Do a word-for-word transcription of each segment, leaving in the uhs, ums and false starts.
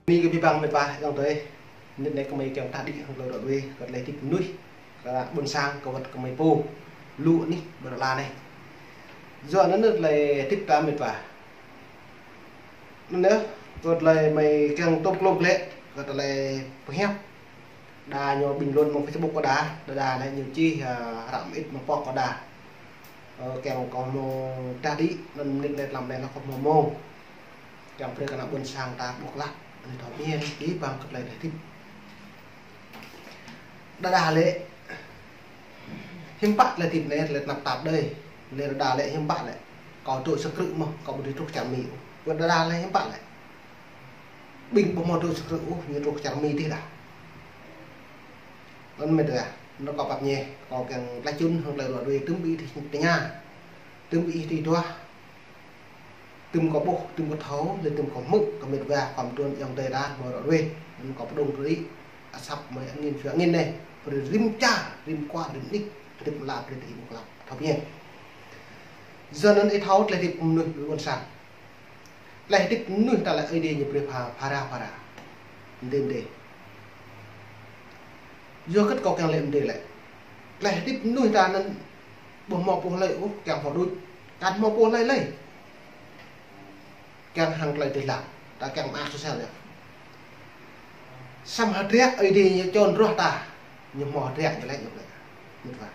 Ni kơ ƀing mĕt wa ayŏng adơi. Nit anai kơmơi kiăng tah đĭ hăng tơlơi ră ruai kơ tơlơi hơdip mơnuih, kơ ƀôn sang, kơ wơ̆t kơmơi pô. Lu anih ƀơi lŏn anai. Yua anŭn tơlơi hơdip ta mĕt wa. Anŭn yơh, kơ tơlơi mơi kiăng tŭp klŏk lĕ, kơ tơlơi pơhiăp. Đa ñu bình luận mơ̆ng Facebook kơ đa, đa đa lĕ ñu čih, a, hră mơit mơ̆ng pŏk kơ đa. Ơ, kiăng kơ hmâo tah đĭ, anŭn mơnit lĕ tlam anai lĕ kơ hmâo mơ̆ng. Kiăng brơi kơ ană ƀôn sang ta ƀuh klă, anai thâo ƀiă, ƀing kơ tơlơi hơdip. Đa đa lĕ, hiư̆m pă tơlơi hơdip anai, tơlơi tơnap tap đơi. Lĕ đa đa lĕ hiư̆m pă lĕ. Kâo dŏ sang krư̆ mơ̆n, kâo ƀu dưi truh čar Mi. Wơ̆t đa đa lĕ hiư̆m pă lĕ. Ƀing ƀu hmâo dŏ sang krư̆ ôh, ñu truh čar Mi dih đa. Anŭn mĕt wa, anŭn kâo pap ñe, kâo kiăng tlaih čun hăng tơlơi ră ruai tơm ƀing ih tơña. Tơm ƀing ih tui duah. Tơm kâo ƀuh, tơm kâo thâo, lĕ tơm kâo hmư̆, kơ mĕt wa, kơ mơtuan ayŏng adơi ta, hmâo ră ruai. Anŭn kâo pơdŏng tui, asăp mơi angin jua angin anai. Brơi rĭm čar, rĭm kwar, rĭm anih, hơdip mơla, brơi tơhĭ mơ̆ng klă. Thâo ƀiă. Yua anŭn ih thâo tơlơi hơdip mơnuih ƀôn sang. Tơlơi hơdip mơnuih ta lĕ Ơi Adai ñu brơi pha, phara, phara. Mơdê, mơdê. Yua hơget kâo kiăng lĕ mơdê lĕ. Tơlơi hơdip mơnuih ta anŭn ƀu hmâo pô hlơi ôh, kiăng hmâo đôč. Kăn hmâo pô hlơi lơi. Kiăng hăng tơlơi dih lăng. Ta kiăng mă sosial yơh. Samơ̆ hơdră Ơi Adai ñu čon rŏh ta. Ñu hmâo hơdră ñu lĕ ñu lĕ. Mĕt wa.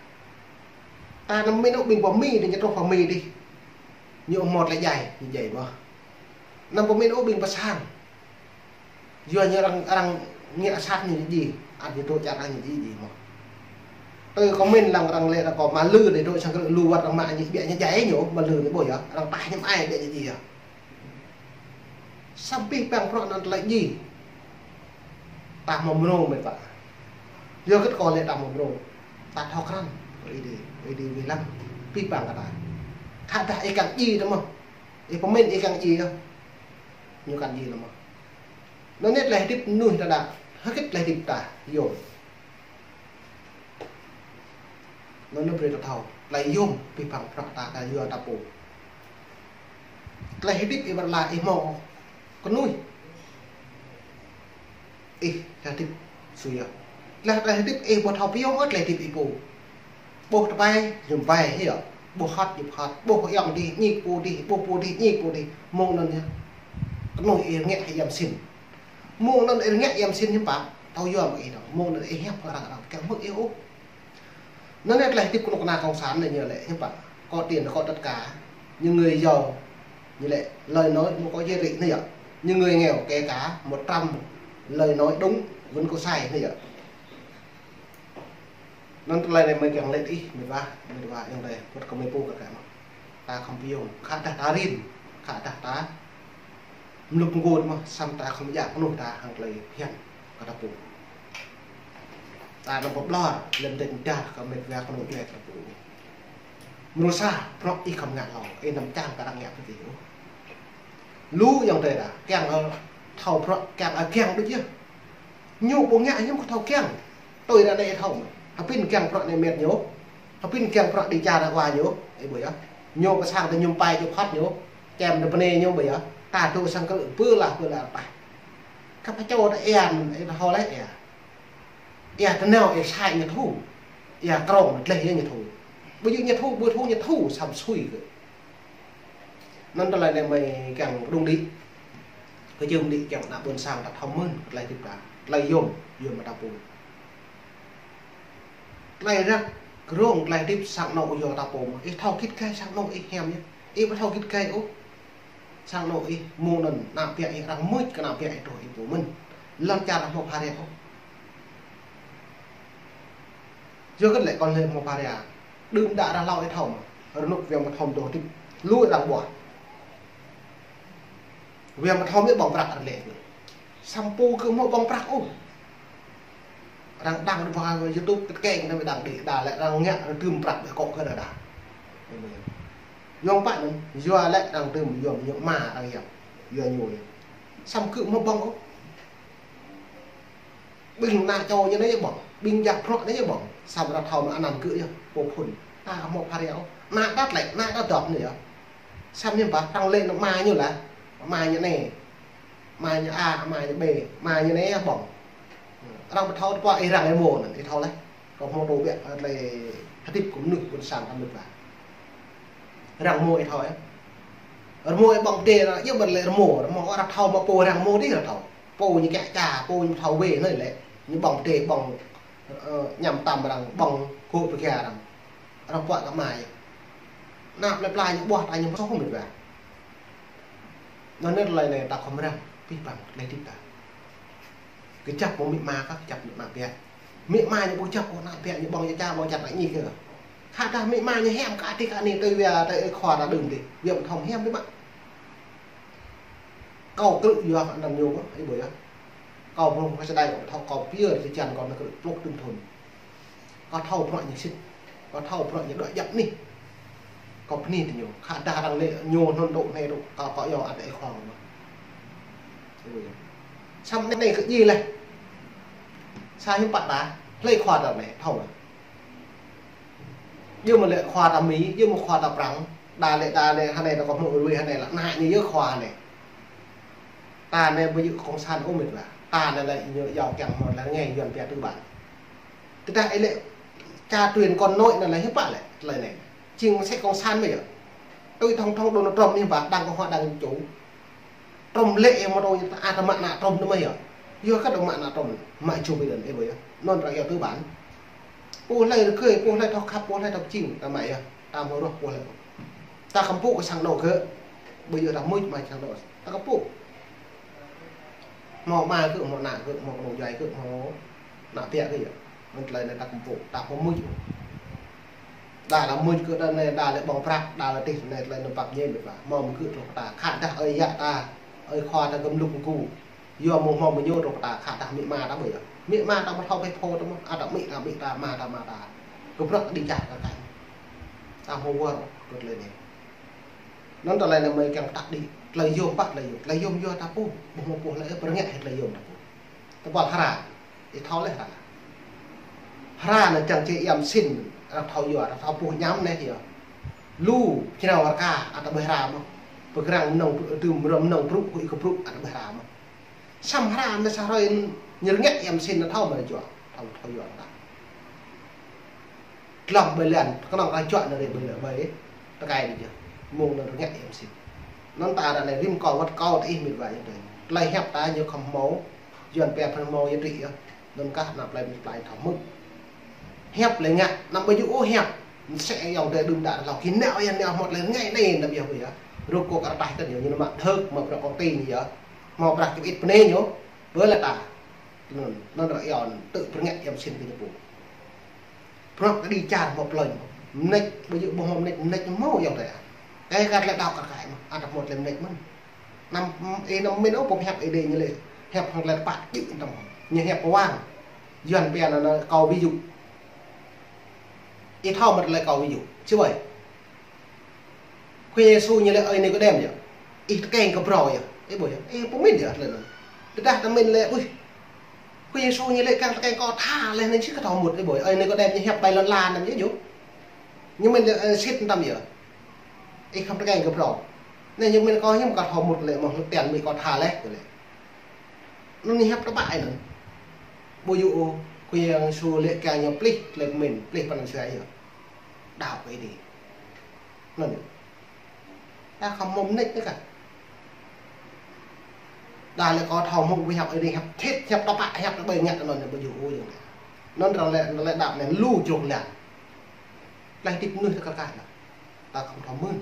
Ta anăm pơmĭn ôh ƀing pơ Mi dih, ñu truh pơ Mi dih. Ñu hmâo tơlơi djai, ñu djai mơ̆n. Anăm pơmĭn ôh ƀing pơ sang. Yua ñu arăng, arăng ngă sat ñu djai, ăt ñu dŏ čar arăng ñu djai, djai mơ̆n. Tui kâo pơmĭn lăng arăng lĕ arăng kơ Malư dih dŏ sang krư̆ lu wơ̆t arăng mă ñu ƀiă ñu djai ñu, Malư dih ƀuh yơh, arăng tah ñu ai ƀiă ñu djai yơh. Samơ̆ pih pang prŏ anŭn tơlơi djai. Ta hmâo mrô mĕt wa. Yua hơget kâo lĕ ta hmâo mrô. Ta thâo krăn. Ơi Adai, Ơi Adai wai lăng. Pih pang kơ ta. Khă dah ih kiăng djai ta mơ̆n. Ih pơmĭn ih kiăng djai yơh. Ñu kăn djai lơi mơ̆n. Anŭn anai tơlơi hơdip mơnuih ta đa. Hơget tơlơi hơdip ta. Yôm. Anŭn anŭn brơi ta thâo. Tơlơi yôm, pih pang prăk ta, ta yua ta pô. Tơlơi hơdip ibarat lĕ ih hmâo kơnuih. Ih hơdip sui yơh. Tơlơi, tơlơi hơdip ih ƀu thâo pơyôm ôh tơlơi hơdip ih pô. Ƀuh tơpai, yôm pai, hĭ yơh. Ƀuh hơt, yôm hơt. Ƀuh ayŏng dih, ñik pô dih, ƀuh pô dih, ñik pô dih. Mơ̆ng anŭn yơh. Kơnuih ih rơngiă hĭ yăm sin. Mơ̆ng anŭn ih rơngiă yăm sin hiư̆m pă, thâo yua mơ̆ ih dong. Mơ̆ng anŭn ih hiăp kơ arăng, arăng kiăng hmư̆ ih ôh. Anŭn anai tơlơi hơdip kơnuk kơna cộng sản anai ñu lĕ hiư̆m pă. Có tiền có tất cả, nhưng người giàu, ñu lĕ lời nói không có giá trị anai yơh. Nhưng người nghèo kể cả một trăm lời nói đúng vẫn có sai anai yơh. Anŭn tơlơi anai mơi kiăng lĕ ih, mĕt wa, mĕt wa ayŏng adơi, wơ̆t kơ mơi pô kơ kơ mơ̆n. Ta khŏm pơyôm, khă dah ta rin, khă dah ta mlŭk mơgôt mơ̆n, samơ̆ ta khŏm djă kơnuih ta hăng tơlơi phiăn kơ ta pô. Ta anăm pơblŏr, lĕ mơdĕt mơdar kơ mĕt wa kơnuk djuai ta pô. Mrô sa, prŏ ih khŏm ngă hlâo, ih anăm čang kơ arăng ngă kơ ih ôh. Lu ayŏng adơi ta, kiăng ơ thâo prŏ, kiăng ơ kiăng đôč yơh. Ñu ƀu ngă hiư̆m kơ thâo kiăng. Tui ră anai thâo mơ̆n. Hơpin kiăng prăk anai mĕt ñu. Hơpin kiăng prăk đi čar wa ñu. Ih ƀuh yơh. Ñu pơ sang ta ñu pai čŭp hăt ñu. Čem ta bơnai ñu ƀuh yơh. Ta dŏ sang krư̆ pơ lah pơ lah tah. Kơ pơ čô ta ia, ih thâo lĕ ia. Ia ta nao ih sai ñu thu. Ia krong ta gleh ia ñu thu. Ƀu djơ̆ ñu thu, ƀu thu ñu thu, samơ̆ sui kơ. Anŭn tơlơi anai mơi kiăng pơdŏng đĭ. Kơ jơ̆ng đĭ kiăng ană ƀôn sang ta thâo mơ̆n, tơlơi hơdip ta. Tơlơi yôm, yôm ta pô. Tơlơi răk, krong, tơlơi hơdip sang anŏ yua ta pô mơ̆n. Ih thâo git gai sang anŏ ih hiam yơh. Ih ƀu thâo git gai ôh. Sang anŏ ih, mơ̆ng anŭn, ană ƀiă ih, arăng mưč kơ ană ƀiă ih truh ih pô mơ̆n. Lŏn čar arăng hmâo phara ôh. Yua hơget lĕ kơ lĕ hmâo phara. Đưm đă ră hlâo ih thâo mơ̆n. Rơnŭk wai mơthom dŏ hơdip. Lu arăng ƀuah. Wai mơthom ih ƀơ̆ng prăk arăng lĕ. Samơ̆ pô kơ hmâo ƀơ̆ng prăk ôh. Arăng đăng ƀơi YouTube kơ keng anai đăng đĭ đa lĕ arăng ngă arăng tơm prăk ƀơi akŏ kơ đa đa. Yua pă anŭn, yua lĕ arăng tơm yua ñu mă arăng yap. Yua ñu yap. Samơ̆ kơ hmâo ƀơ̆ng ôh. Ƀing ană čô ñu anai ƀơ̆ng, ƀing jak prăk anai ƀơ̆ng, samơ̆ arăng thâo mă anăn kơ yơh, pô phŭn. Ta hmâo phara ôh, ană đăt lĕ, ană đăt dŏp anai yơh. Samơ̆ hiư̆m pă, arăng lĕ ană ama ñu lah, ama ñu anai. Ama ñu A, ama ñu B, ama ñu anai ƀơ̆ng. Arăng ƀu thâo tơpă ih răng ih rơmô anŭn, ih thâo laih. Kâo hmâo tŭ biă, tơlơi hơdip kơ mơnuih ƀôn sang ta mơ̆t wa. Răng rơmô ih thâo ĕ. Rơmô ih ƀơ̆ng pơdai anŭn, yua mơ̆n lĕ rơmô, rơmô arăng thâo mă pô răng rơmô dih arăng thâo. Pô ñu kiăng ča, pô ñu thâo wê anai lĕ. Ñu ƀơ̆ng pơdai ƀơ̆ng, ơ, ñăm tăm arăng, ƀơ̆ng gŏ pơkia arăng. Arăng puă kơ ama yơh. Ană plơi pla ñu ƀuah ta ñu pơsoh mơ̆t wa. Anŭn anai tơlơi anai ta khŏm răng, abih bang tơlơi hơdip ta. Kơjăp mơ̆ng amĭ ama kơ, kơjăp mơ̆ng ană bă. Amĭ ama ñu ƀu kơjăp kơ ană bă ñu ƀơ̆ng ñu ča, ƀơ̆ng ča ta ñi kơ. Khă dah amĭ ama ñu hiam kơ adih kơ anai tui wa, tui ơi khua ta đưm dih. Wa ƀu thâo hiam dih mă. Kâo krư̆ yua kơ anăn ñu kơ, ih ƀuh yơh. Kâo mơ̆ng kơ čơđai kâo thâo kâo pia či čan kâo nao krư̆ pluh tŭm thŭn. Kâo thâo bruă ñu sĭt. Kâo thâo bruă ñu đuaĭ djăp anih. Kâo bơni tơ ñu. Khă dah arăng lĕ ñu hnŭn dŏ anai dŏ. Kâo, kâo yua ăt ih khŏng mơ̆n. Ui. Samơ̆ anai kơ djai laih. Sa hiư̆m pă ta. Hlơi khua ta anai. Thâo mơ̆n. Yua mơ̆n lĕ khua ta Mi, yua mơ̆n khua ta Prăng. Đa lĕ, đa lĕ, hơnai ta kâo hmâo rui hơnai lă. Ană ñu yơh khua anai. Ta anai ƀu djơ̆ cộng sản ôh mơ̆t wa. Ta anai lĕ ñu yua kiăng hmâo tơlơi rơngai Yuan pia tư bản. Tơdah ih lĕ cha truyền con nối anŭn lĕ hiư̆m pă lĕ tơlơi anai. Jing mơsĕ cộng sản mơ̆ yơh. Tui thông thông Donald Trump anai ƀă đang Cộng hòa đang Dân chủ. Trump lĕ yơh mơ̆ tui ta, a, ta mă ană Trump anŭn mơ̆ yơh. Yua kơ ta mă ană Trump, mă Joe Biden ih ƀuh yơh. Anŭn arăng yua tư bản. Pô hlơi rơgơi, pô hlơi thâo khăp, pô hlơi thâo pơjing, ta mă yơh. Ta hmâo ruah pô hlơi. Ta kơmpŭ kơ sang anŏ gơ̆. Ƀu djơ̆ ta mŭt mă sang anŏ. Ta kơmpŭ. Hmâo ama gơ̆, hmâo ană gơ̆, hmâo kơnung djuai gơ̆, hmâo ană bă gơ̆ yơh. Anŭn tơlơi anai ta kơmpŭ, ta hmâo mŭt. Đa lĕ mŭt gơ̆ đa anai, đa lĕ ƀơ̆ng prăk, đa lĕ tih anai tơlơi anŭn pap ñe mơ̆t wa. Hmâo mơ̆ng gơ̆ truh kơ ta. Khă dah ơi yă ta, ơi khua ta gơ̆m lŭk mơ̆ng gơ̆. Yua mơ̆ng hmâo mơ̆ng ñu truh kơ ta, khă dah amĭ ama ta ƀuh yơh. Amĭ ama ta ƀu thâo pĕ pô ta mơ̆n, a, ta amĭ ta, amĭ ta, ama ta, ama ta. Gơ̆ bruă kơ đĭ čar ta kaih. Ta hmâo wơr, kơ tơlơi anai. Anŭn tơlơi anai mơi kiăng pơtă đĭ, tơlơi yôm pă tơlơi yôm. Tơlơi yôm yua ta pô, ƀu hmâo pô hlơi pơrơngiă hĭ tơlơi yôm ta pô. Tơpă hra, ih thâo laih hra. Hra anai čang či yăm sĭn, arăng thâo yua, arăng thâo pô ñăm anai yơh. Lu, čơnao rơka, ăt ƀu hra mơ̆n. Pơgrăng mơnơ̆ng, tơm rơm mơnơ̆ng brŭ, huĭ kơ brŭ, ăt ƀu hra mơ̆n. Samơ̆ hra anai sa hrơi ñu rơngiă yăm sĭn anŭn thâo mă jua, thâo, thâo yua ta. Glŏm ƀơi lŏn, kơnơ̆ng kơ juă anai ƀơi lŏn ƀơi, tơkai đĭ yơh. Mơ̆ng anŭn rơngiă yăm sĭn. Anŭn ta ră anai rĭm kâo wơ̆t kâo tơ ih mơ̆t wa yơh tơ. Tơlơi hiăp ta ñu khŏm hmâo, Yuan pia phăn hmâo yơh tih yơh. Anŭn kah ană plei mĭt plei thâo hmư̆. Hiăp lĕ ngă, anăm ƀu djơ̆ ôh hiăp. Mơsĕ ayŏng adơi đưm đă hlâo kơ nao yơh nao hmâo tơlơi rơngai anai anăm yơh ƀu yơh. Rơkâo kơ arăng taih kơ ñu, ñu mă thơk, mă prăk kông ti ñu yơh. Hmâo prăk čŭp ĭt bơnai ñu, ƀơi lĕ ta. Anŭn, anŭn ră ayŏng tơ pơrơngiă yăm sĭn kơ ñu pô. Prăk kơ đĭ čar hmâo plơi. Mơneč, ƀu djơ̆ ƀu hmâo mơneč, mơneč hmâo ayŏng adơi. Kơ kơ tơlơi đaŏ kơ kaĭ mơ̆n, ăt hmâo tơlơi mơneč mơ̆n. Anăm, ih anăm mĭn ôh, pô hiăp Ơi Adai ñu lĕ hiăp hăng tơlơi tơpă djơ̆ tơm. Ñu hiăp pơwang. Yuan pia anŭn câu ví dụ. Ih thâo mơ̆ tơlơi câu ví dụ. Či ƀai. Khua Yêsu ñu lĕ ơi Nikôdem yơh. Ih tơkeng kơ phrâo yơh. Ih ƀuh yơh. Ih ƀu mĭn yơh tơlơi anŭn. Tơdah ta mĭn lĕ, ui. Khua Yêsu ñu lĕ kiăng tơkeng kơ tha laih anŭn či kơ thâo mŭt, ih ƀuh. Ơi Nikôdem ñu hiăp ƀai lŏn la anŭn yơh yơh. Ñu mĭn lĕ, ơ, sĭt tơm yơh. Ih khŏm tơkeng kơ phrâo. Anai ñu mĭn kơ hiư̆m kơ thâo mŭt lĕ mơ̆ hơtian mĭn kơ tha laih kơ lĕ. Anŭn ñu hiăp tơpă anŭn. Ƀu djơ̆ ôh, Khua Yang Yêsu lĕ kiăng ñu plih, lĕ mĭn, plih pran jua yơh. Đaŏ kơ Ơi Adai. Anŭn. Ta khŏm mơ̆ mơneč anai kah. Đa lĕ kơ thâo mŭt ƀu hiăp Ơi Adai hiăp thit, hiăp tơpă, hiăp tơƀai ngă anŭn ñu ƀu djơ̆ ôh yơh. Anŭn ră lĕ, ră lĕ đaŏ anai lu jrôk lĕ. Tơlơi hơdip mơnuih ta kar kaĭ lĕ. Ta khŏm thâo mưn,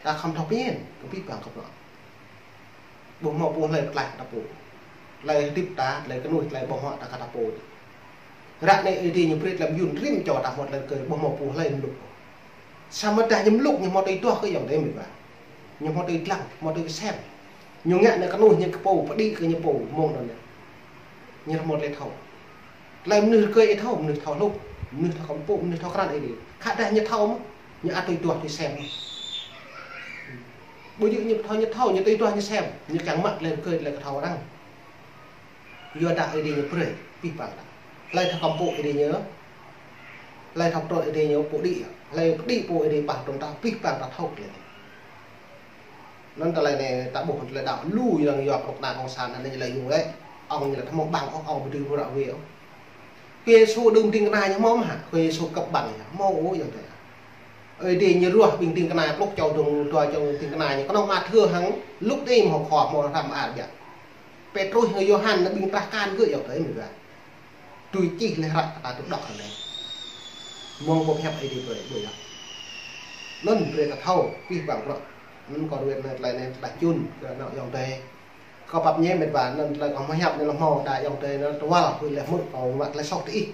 ta khŏm thâo pơmĭn, kơ abih bang kơ bruă. Ƀu hmâo pô hlơi pơklaih kơ ta pô. Tơlơi hơdip ta, tơlơi kơnuih, tơlơi ƀơ̆ng huă ta kơ ta pô. Ră anai Ơi Adai ñu brơi tơlơi mơyun rĭm čô ta hmâo tơlơi rơgơi, ƀu hmâo pô hlơi mlŭk. Samơ̆ tơdah ñu mlŭk, ñu hmâo tơlơi duah kơ ayŏng adơi mĭt wa. Ñu hmâo tơlơi dlăng, hmâo tơlơi kơsem. Ñu ngă anai kơnuih ñu kơ pô, pơđĭ kơ ñu pô, mơ̆ng anŭn yơh. Ñu hmâo tơlơi thâo. Tơlơi mơnuih rơgơi ih thâo, mơnuih thâo hluh, mơnuih thâo kơmpŭ, mơnuih thâo krăn ih đĭ. Khă dah ñu thâo mơ̆, ñu ăt tui duah tui sem mơ̆n. Ƀu djơ̆ ñu thâo, ñu thâo, ñu tui duah ñu sem, ñu kiăng mă tơlơi rơgơi, tơlơi kơ thâo arăng. Yua dah Ơi Adai ñu brơi, abih bang ta. Tơlơi thâo kơmpŭ Ơi Adai ñu, tơlơi thâo pơtrut Ơi Adai ñu pô đĭ, tơlơi pơđĭ pô Ơi Adai pah trŭn ta, abih bang ta thâo tơlơi anai. Anŭn tơlơi anai ta ƀuh tơlơi đaŏ lu yang yua prŏk na kông san anai ñu lĕ yua lĕ. Ŏng ñu lĕ tơmŏ ƀăng ôh, ŏng ƀu dưi ƀu ră wê ôh. Khua Yêsu đưm ding kơna ñu hmâo mơ̆ hă? Khua Yêsu kơp ƀăng ñu hmâo ôh, yua tơlơi. Ơi Adai ñu ruah ƀing ding kơna pluh čô dong dua čô ding kơna ñu. Kơnơ̆ng Mathiơ hăng Luk đei hmâo khua hmâo hrăm ar biă. Pêtrôs hăng Yôhan anŭn ƀing trah kan gơ̆ yua tơlơi mĭt wa. Tui čih leh ră ta tŭ đŏk anai. Mơ̆ng boh hiăp Ơi Adai brơi ƀuh yơh. Anŭn brơi ta thâo, pih ƀăng bruă. Anŭn kâo ruai anai tơlơi anai tơlơi čun kơ anŏ ayŏng adơi. Kâo pap ñe mĭt wa anŭn tơlơi kâo hmâo hiăp anai lĕ hmâo đa ayŏng adơi anŭn tơwăl, hui leh mơ̆ kâo mă tơlơi soh tơ ih.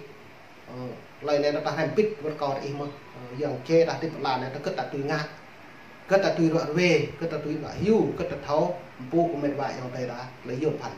Ơ, tơlơi anai ta hrăm pit wơ̆t kâo tơ ih mơ̆. Ơ, yang čê ta tip la anai ta kơ̆t ta tui ngă. Kơ̆t ta tui ră wê, kơ̆t ta tui ră hyu, kơ̆t ta thâo, mpŭ kơ mĭt wa ayŏng adơi ta, tơlơi yôm phăn.